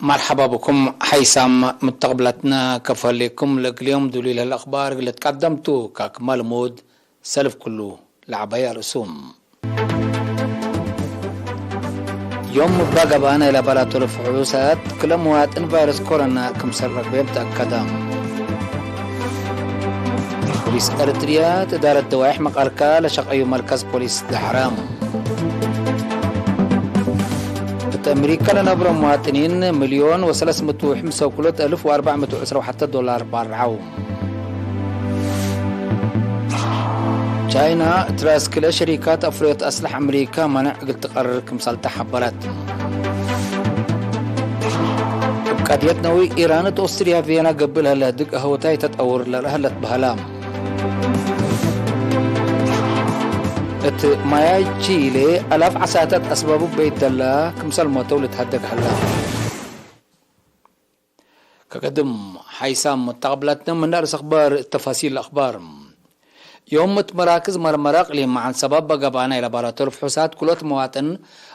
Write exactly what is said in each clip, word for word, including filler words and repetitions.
መርሐባ ብኩም ሐይሳም ምተቅብላትና፣ ከፎ ህሌኩም። ለእግል ዮም ዱሉይ ለህለ አክባር እግል ልትቀደም ቱ። ካክመ ልሙድ ሰልፍ ክሉ ለዐባይ አርእሱም። ዮም እባ ገብአ ናይለ አባላቱ ለፍሑሳት፣ ክለ መዋጥን ቫይረስ ኮሮና ክምሰል ረክቤም ተአከደ። ፖሊስ ኤረትርያ እዳረት ደዋይሕ መቃርካ ለሸቀዩ መርከዝ ፖሊስ ደሐረ። እት አሜሪካ ለነብሮ መዋጥኒን፣ ሚልዮን ወሰለስ ምእት ወሐምሳ ወክልኦት አልፍ ወአርበዕ ምእት ወዕስራ ወሐተ ዶላር ባርዐው። ቻይና፣ ትራስ ክለ ሸሪካት አፍርዮት አስለሕ አሜሪካ ማንዕ እግል ትቀርር ክምሰልተ ሐበረት። እብ ቀድየት ነዊ፣ ኢራን እት ኦስትርያ ቪየና ገብእ ለህለ ህድግ አህወታይ ተጠውር ለረሀለት በህላ። እት ማያይ ቺሌ፣ አላፍ ዐሳታት አስባቡ በይደላ ክምሰል ሞተው ልትሀደግ ሀላ። ከቅድም ሐይሳም መተቀብላትነ ምን አርእስ አክባር ተፋሲል አክባር። ዮም እት መራክዝ መርመረ እቅሊም መዓን ሰባብ በገብአ ናይለ አባላቱ ለፍሑሳት ክልኦት መዋጥን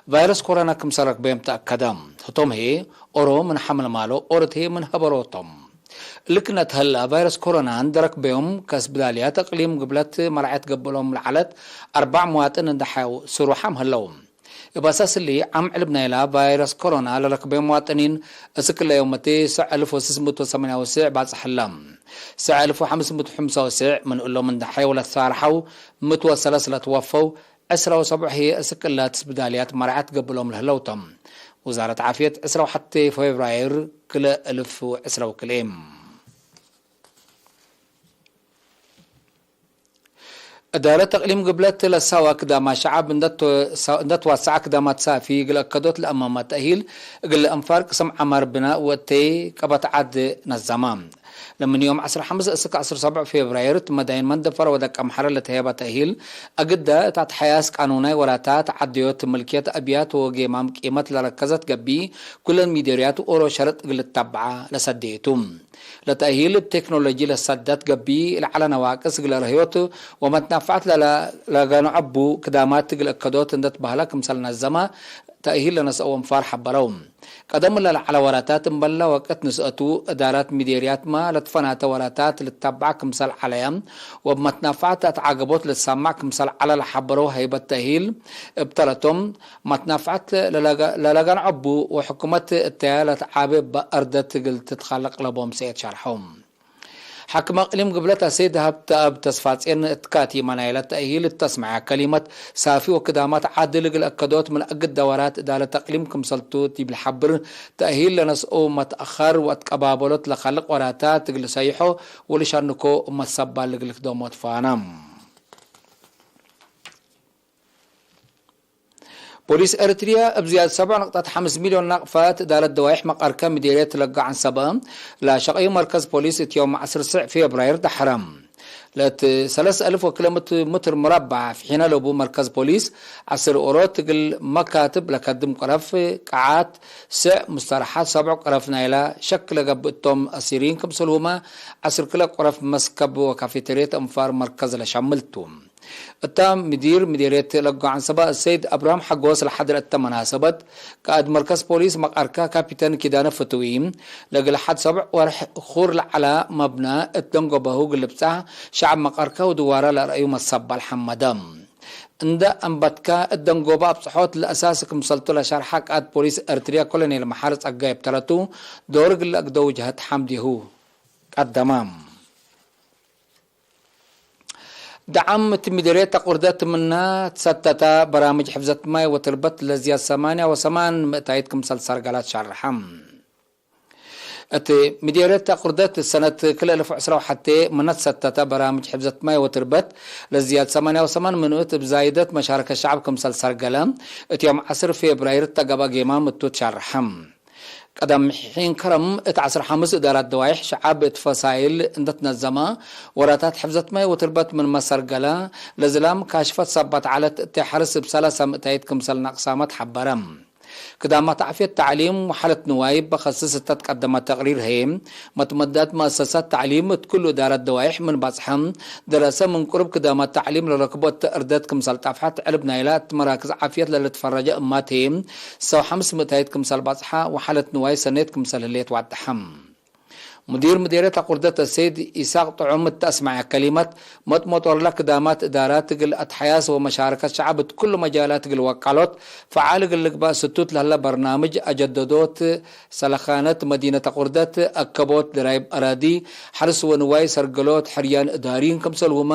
ቫይረስ ኮሮና ክምሰል ረክበዮም ተአከደ። ህቶም ህዬ ኦሮ ምን ሐምል ማሎ፣ ኦሮት ህዬ ምን ሀበሮ ቶም። እሊ ክነት ሀላ ቫይረስ ኮሮና እንደ ረክበዮም ከስብዳልያት እቅሊም ግብለት መርዐየት ገብእሎም ለዐለት አርበዕ መዋጥን እንደ ሐው ስሩሓም ህለው። እብ አሳስ እሊ፣ ዓም ዕልብ ናይላ ቫይረስ ኮሮና ለረክበዮም መዋጥኒን፣ እስክ እለ ዮመቴ ሰዕ አልፍ ወስስ ምእት ወሰማንያ ወስዕ ባጽሕ ህላ። ሰዕ አልፍ ወሐምስ ምእት ወሐምሳ ወስዕ ምን እሎም እንደ ሐየው ለትሳርሐው፣ ምእት ወሰለስ ለትወፈው፣ ዕስራ ወሰቡዕ ህዬ እስክ እለ ትስብዳልያት መርዐየት ገብእሎም ለህለው ቶም። ውዛረት ዓፍየት ዕስራ ወሐቴ ፌብራይር ክልኤ አልፍ ወዕስራ ወክልኤ። እዳረት እቅሊም ግብለት ለሳዋ ክዳማት ሸዐብ እንደ ትወ-፣ እንደ ትዋሰዐ ክዳማት ሳፊ እግል አከዶት ለአማመ ተእሂል እግል ለአንፋር ቅስም ዐማር ብናእ ወእተይ ቀበት ዐድ ነዘማ። ለምን ዮም ዐስር ሐምስ እስክ ዐስር ሰብዕ ፌብራይር እት መዳይን መንደፈረ ወደቀምሐረ ለተሄበ ተእሂል አግደ እት አትሐያስ ቃኑናይ ወላታት ዐደዮት ምልክየት አብያት ወጌማም ቂመት ለረከዘት ገቢ ኩለን ሚደርያት ኦሮ ሸርጥ እግል ልታበዓ ለሰደየቱ። ለተእሂል እብ ቴክኖሎጂ ለሰደት ገቢ ለዐለ ነዋቅስ እግለ ረህዮት ወመትናፈዐት ለለ-፣ ለገንዐቡ ክዳማት እግል እከዶት እንደ ትበህለ ክምሰል ነዘመ ተእሂል ለነስአው አንፋር ሐበረው። ቀደም እለ ለዐለ ወራታት እምበለ ወቅት ንስአቱ እዳራት ሚዴርያትመ ለትፈናተ ወራታት ልታበዕ ክምሰል ዐለየ ወእብ መትናፈዐት አትዓገቦት ልትሳመዕ ክምሰል ዐለ ለሐበረው ሀይበት ተእሂል እብ ተለቶም፣ መትናፈዐት ለለገ-፣ ለለገንዐቡ ወሕኩመት እተያ ለትዓቤ እበ አርደት እግል ትትከለቅ ለቦም ሰኤት ሸርሐው። ሓክም አቅሊም ግብለት አሰይድ ሀብተአብ ተስፋጼን እት ካቲመ ናይለ ተእሂል እት ተስመዐ ከሊመት፣ ሳፊ ወክዳማት ዓድል እግል አከዶት ምን አግድ ደወራት እዳለት አቅሊም ክምሰልቱ ዲብ ለሐብር፣ ተእሂል ለነስኦ መትአኸር ወአትቀባበሎት ለከልቅ ወራታት እግል ሰይሖ ወልሸንኮ መሰባል እግል ክደሞ ትፋነ። ፖሊስ ኤረትርያ እብ ዝያድ ሰብዕ ነቅጠት ሐምስ ሚልዮን ናቅፋት እዳለት ደዋይሕ መቃርከ ምዴርየት ለገ ዐንሰበ ለሸቀዩ መርከዝ ፖሊስ እት ዮም ዐስር ስዕ ፌብራይር ደሐረ። ለእት ሰለስ አልፍ ወክለ ምእት ምትር ሙረባዕ ፍሒነ ለቡ መርከዝ ፖሊስ ዐስር ኦሮት እግል መካትብ ለከድም ቀረፍ፣ ቀዓት፣ ስዕ፣ ሙስተረሓት ሰብዕ ቀረፍ ናይላ ሸክ ለገብእ እቶም አሲሪን ክምሰልሁመ ዐስር ክለ ቀረፍ መስከብ ወካፌቴርየት አንፋር መርከዝ ለሸምል ቱ። እታ ምዲር ምዴርየት ለገ ዐንሰበ አሰይድ አብርሃም ሐጎስ ለሐድረ እተ መናሰበት፣ ቃእድ መርከዝ ፖሊስ መቃርካ ካፒተን ኪዳነ ፍትዊ፣ ለእግል ሐድ ሰብዕ ወርሕ እኩር ለዐላ መብነ እት ደንጎበሁ እግል ልብጻሕ ሸዐብ መቃርካ ወድዋረ ለአርአዩ መሰባል ሐመደ። እንደ አንበትካ እት ደንጎበ አብጽሖት ለአሳስ ክምሰልቱ ለሸርሐ ቃእድ ፖሊስ ኤርትርያ ኮሎኔል መሐሪ ጸጋይ እብ ተረቱ፣ ዶር እግል ለአግደው ጀሀት ሐምዴሁ ቀደመ። ደዓም እት ምዴርየት አቁርደት ምነ ትሰተተ በራምጅ ሕፍዘት ማይ ወትርበት ለዝያድ ሰማንያ ወሰማን ምእታይት ክምሰል ሰርገላት ሸርሐ። እት ምዴርየት አቁርደት ሰነት ክልኤ አልፍ ወዕስራ ወሐቴ ምነ ትሰተተ በራምጅ ሕፍዘት ማይ ወትርበት ለዝያድ ሰማንያ ወሰማን ምንኡት እብ ዛይደት መሻረከት ሸዐብ ክምሰል ሰርገለ እት ዮም ዐስር ፌብራይር እተ ገብአ ጌማም እቱ ትሸርሐ። ቀደም ሒን ከረም እት ዐስር ሐምስ እዳራት ደዋይሕ ሸዐብ እት ፈሳይል እንደ ትነዘመ፣ ወራታት ሕፍዘት ማይ ወትርበት ምንመ ሰርገለ፣ ለዝላም ካሽፈት ሰባት ዐለት እተ ሐርስ እብ ሰላሳ ምእታይት ክምሰል ነቅሳመት ሐበረ። ክዳማት ዓፍየት፣ ተዕሊም ወሓለት ንዋይ በኸስስ እተ ትቀደመ ተቅሪር ህዬ፣ መትመዳት መአሰሳት ተዕሊም እት ክሉ እዳረት ደዋይሕ ምን ባጽሐ፣ ደረሰ ምን ቅሩብ ክዳማት ተዕሊም ለረክቦ እተ እርደት ክምሰል ጣፍሐት፣ ዕልብ ናይላ እት መራክዝ ዓፍየት ለልትፈረጀ እማት ህዬ፣ ሰው ሐምስ ምእታይት ክምሰል ባጽሐ ወሓለት ንዋይ ሰኔት ክምሰል ህሌት ዋድሐ። ሙዲር ምዴርየት አቁርደት አሰይድ ኢሳቅ ጥዑም እተ አስመዐ ከሊመት፣ መጥመጦርለ ክዳማት እዳራት እግል አትሐያስ ወመሻረከት ሸዐብ እት ክሉ መጃላት እግል ወቃሎት ፈዓል እግል ልግባእ ስቱት ለህለ በርናምጅ አጀደዶት፣ ሰለኻነት መዲነት አቁርደት፣ አከቦት ድራይብ አራዲ፣ ሐርስ ወንዋይ ሰርገሎት፣ ሕርያን እዳሪን ክምሰልሁመ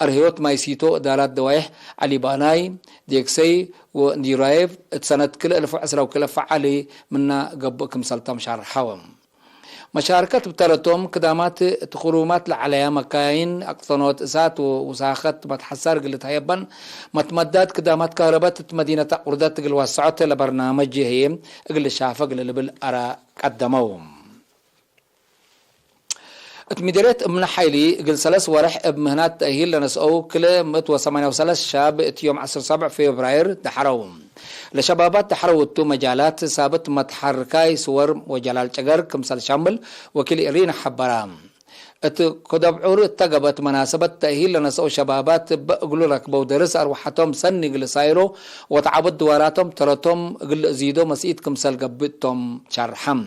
አርህዮት ማይሲቶ እዳራት ደዋይሕ ዐሊ ባናይ፣ ዴክሰይ ወእንዲራይቭ እት ሰነት ክልኤ እልፍ ወዕስራ ወክልኤ ፈዓሊ ምና ገብእ ክምሰልቶም ሻርሐው። መሻርከት ብተረቶም ክዳማት ትክሩማት ለዐለያ መካይን አቅጠኖት እሳት ወውሳኸት መትሐሳር እግል ልትሀየበን መትመዳት ክዳማት ካህረበት እት መዲነት አቁርደት እግል ወሰዖት ለበርናመጅ ህዬ እግል ልሻፈግ ለልብል አራ ቀደመው። እት ምዴርየት እምነ ሐይሊ እግል ሰለስ ወርሕ እብ ምህናት ተእሂል ለነስአው ክልኤ ምእት ወሰማንያ ወሰለስ ሻብ እት ዮም ዐስር ወሰብዕ ፌብራይር ደሐረው። ለሸባባት ደሐረው እቱ መጃላት ሳብት መትሐርካይ ስወር ወጀላል ጨገር ክምሰል ሻምል ወኪል ኢሪን ሐበራ። እት ኮደብዑር እተ ገብአት መናሰበት ተእሂል ለነስአው ሸባባት እበ እግሉ ረክበው ደርስ አርወሐቶም ሰኒ እግል ሳይሮ ወተዓቡድ ድዋራቶም ተረቶም እግል እዚዶ መስኢት ክምሰል ገብእ ቶም ሻርሐም።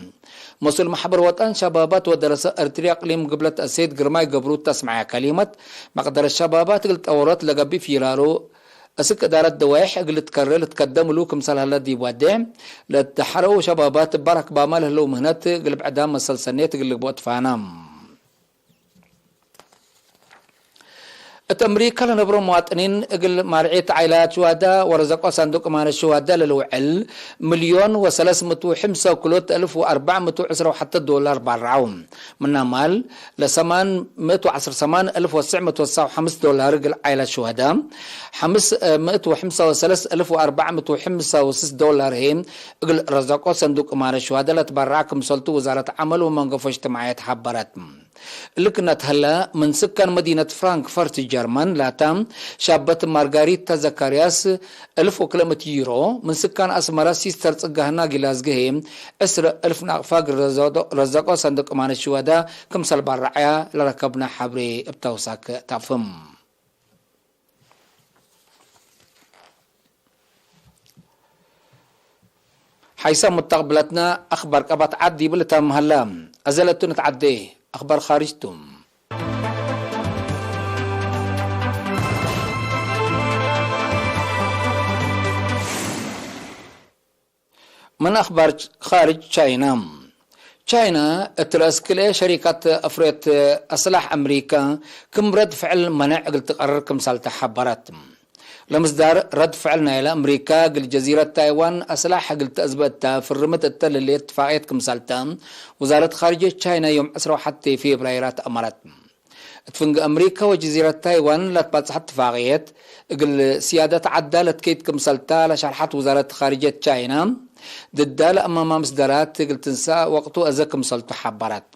መስኡል መሕበር ወጠን ሸባባት ወደረሰ ኤርትርየ እቅሊም ግብለት አሰይድ ግርማይ ገብሩ ተስመዐ ከሊመት፣ መቅደረት ሸባባት እግል ጠወሮት ለገብእ ፊራሩ፣ እስክ እዳረት ደዋይሕ እግል ልትከሬ ልትከደም እሉ ክምሰል ሀለ ዲብ ወዴ፣ ለተሐረው ሸባባት እበ ረክባመ ለህለው ምህነት እግል ብዕዳም መሰል ሰኔት እግል ልግብኦ ትፋነ። እት አምሪከ ለነብሮ መዋጥኒን እግል ማርዔት ዓይላት ሽዋዳ ወረዘቆ ሳንዱቅ እማነት ሽዋዳ ለልውዕል ሚልዮን ወሰለስ ምእት ወሕምሰ ወክልኦት እልፍ ወአርበዕ ምእት ወዕስራ ወሐተ ዶላር ባርዐው። ምናማል ለሰማን ምእት ወዐስር ሰማን እልፍ ወትስዕ ምእት ወትስዓ ወሐምስ ዶላር እግል ዓይላት ሽዋዳ፣ ሐምስ ምእት ወሕምሰ ወሰለስ እልፍ ወአርበዕ ምእት ወሕምሰ ወስስ ዶላር ህዬ እግል ረዘቆ ሰንዱቅ እማነት ሽዋዳ ለትበረዐ ክምሰልቱ ውዛረት ዐመል ወመንገፎ እጅትማዕየት ሐበረት። እሊ ክነት ሀለ፣ ምን ስካን መዲነት ፍራንክፈርት ጀርመን ላታ ሻበት ማርጋሪታ ዘካርያስ እልፍ ወክልኤ ምእት ዩሮ፣ ምን ስካን አስመረ ሲስተር ጽጋህና ጊላዝግሄ ዕስረ እልፍ ናቅፋ እግል ረዘቆ ሰንድቅ እማነት ሽወዳ ክምሰል ባርዐያ ለረከብነ ሐብሬ እብ ተውሳክ ተአፍህም። ሐይሰ ሙተቅብለትነ አክባር ቀበት ዐድ ዲብ ልታም ሀላ። አዘ ለቱ ንትዐዴ አክባር ካርጅ ቱ። ምን አክባር ካርጅ ቻይና። ቻይና እት ረአስ ክልኤ ሸሪካት አፍሬት አስላሕ አምሪካ ክም ረድ ፍዕል መነዕ እግል ትቀርር ክምሰልተ ሐበረት። ለምስዳር ረድ ፍዕል ናይለ አምሪካ እግል ጀዚረት ታይዋን አስላሕ እግል ተአዝበ እተ ፍርምት እተ ለህሌት እትፋቅየት ክምሰልተ፣ ውዛረት ካርጅየት ቻይና ዮም ዕስራ ወሐቴ ፌብራይር አትአመረት። እት ፍንጌ አምሪካ ወጀዚረት ታይዋን ለትባጽሐት እትፋቅየት፣ እግል ስያደት ዐዳ ለትከይድ ክምሰልተ ለሸርሐት ውዛረት ካርጅየት ቻይና፣ ድዳ ለአማማ ምስደራት እግል ትንሰእ ወቅቱ አዘ ክምሰልቱ ሐበረት።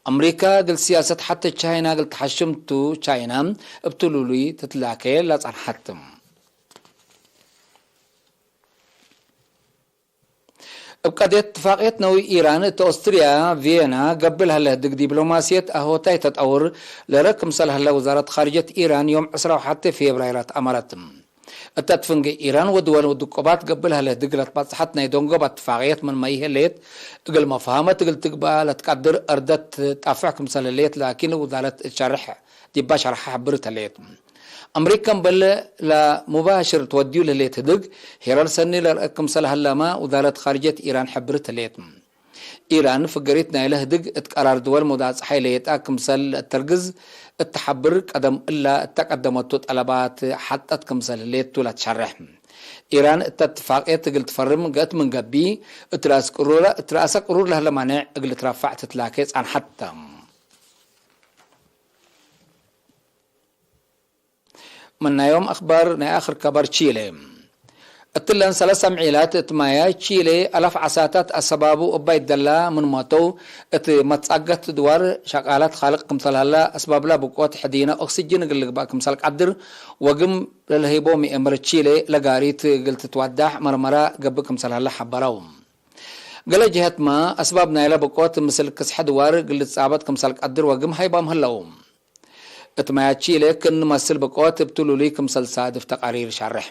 አምሪካ እግል ስያሰት ሐቴ ቻይና እግል ተሐሽም ቱ፣ ቻይና እብ ትሉሉይ ትትላኬ ለጸንሐት። እብ ቀድየት እትፋቅየት ነዊ ኢራን እት ኦስትርያ ቪየና ገብእ ለሀለ ህድግ ዲፕሎማስየት አሆታይ ተጠውር ለረ ክምሰል ሀለ ውዛረት ካርጅየት ኢራን ዮም ዕስራ ወሐቴ ፌብራይር አትአመረት። እተ እት ፍንጌ ኢራን ወድወል ውድቆባት ገብእ ለሀለ ህድግ ለትባጽሐት ናይ ደንጎብ አትፋቅየት ምንመ ኢህሌት፣ እግል መፍሀመት እግል ትግበእ ለትቀድር እርደት ጣፍዕ ክምሰል ህሌት ላኪን ውዛረት እት ሸርሕ ዲባ ሸርሐ ሐብርት ህሌት። አምሪካ እምበል ለሙባሽር ትወድዩ ለህሌት ህድግ ሄራር ሰኒ ለርአ ክምሰል ሀላመ ውዛረት ካርጅየት ኢራን ሐብርት ህሌት። ኢራን ፍገሪት ናይለ ህድግ እት ቀራር ድወል መውዳት ጸሓይ ለየጣ ክምሰል ለእተርግዝ እት ሐብር ቀደም እላ እተ ቀደመቱ ጠለባት ሐጠት ክምሰል ህሌት ቱ ለትሸርሕ። ኢራን እተ እትፋቅየት እግል ትፈርም ገእት ምን ገብእ እት ረአስ ቅሩረ፣ እት ረአሰ ቅሩር ለህለ ማኔዕ እግል ትረፋዕ ትትላኬ ጸንሐት ተ። ምናዮም አክባር ናይ አክር ከበር ቺሌ። እትለን ሰለስ አምዒላት እት ማያይ ቺሌ አላፍ ዓሳታት አሰባቡ እባይ ደላ ምን ሞተው፣ እት መትጻገት ድዋር ሸቃላት ካልቅ ክምሰል ሀላ፣ አስባብላ ብቆት ሕዲነ ኦክስጅን እግል ልግባእ ክምሰል ቀድር ወግም ለልህይቦ ሚእምር ቺሌ ለጋሪት እግል ትትዋዳሕ መርመራ ገብእ ክምሰል ሀላ ሐበረው። ገሌ ጀሀትመ፣ አስባብ ናይለ ብቆት ምስል ክስሐ ድዋር እግል ልትጻበጥ ክምሰል ቀድር ወግም ሀይባም ህለው። እት ማያት ቺሌ ክእን መስል ብቆት እብ ትሉሉይ ክምሰል ሳድፍ ተቃሪር ሻርሕ።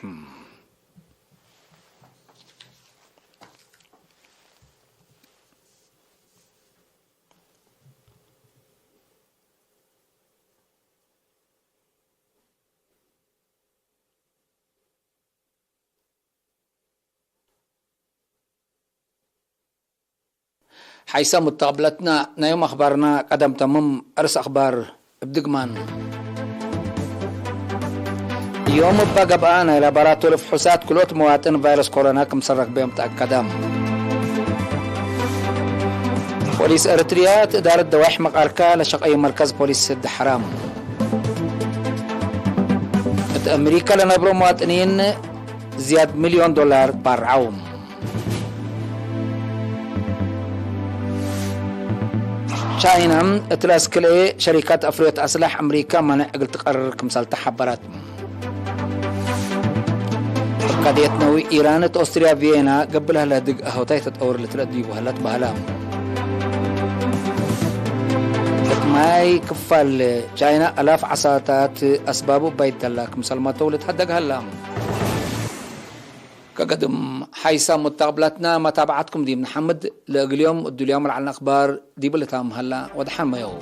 ሐይሰ ሙተቅብለትነ ናይ ዮም አክባርነ ቀደም ተምም። እርስ አክባር እብ ድግማን። ዮም እበ ገብአ ናይ ላቦራቶሪ ፍሑሳት ክልኦት መዋጥን ቫይረስ ኮሮና ክምሰል ረክበዮም ተአከደ። ፖሊስ ኤረትርያ እት እዳረት ደዋይሕ መቃርካ ለሸቀዩ መርከዝ ፖሊስ ስድ ሐራም። እት አሜሪካ ለነብሮ መዋጥኒን ዝያድ ሚልዮን ዶላር ባርዐው። ቻይና እት ለአስክልኤ ሸሪካት አፍርዮት አስላሕ አምሪካ ማንዕ እግል ትቀርር ክምሰል ተሐበረት። እብ ቀድየት ነዊ ኢራን እት ኦስትርያ ቪየና ገብእ ለህለ ድግ አሆታይ ተጠውር ልትረአ ዲቡ ሀለት በህለ። እት ማይ ክፋል ቻይና አላፍ ዓሳታት አስባቡ እባይ ደላ ክምሰል መተው ልትሀደግ ሀላ። ከገድም ሐይሰ ሙተቅብላትና መታብዓትኩም ዲብ ነሐምድ። ለእግል ዮም እዱልያም ለዐልነ አክባር ዲብ ልታም ሀላ። ወደሐን መየው።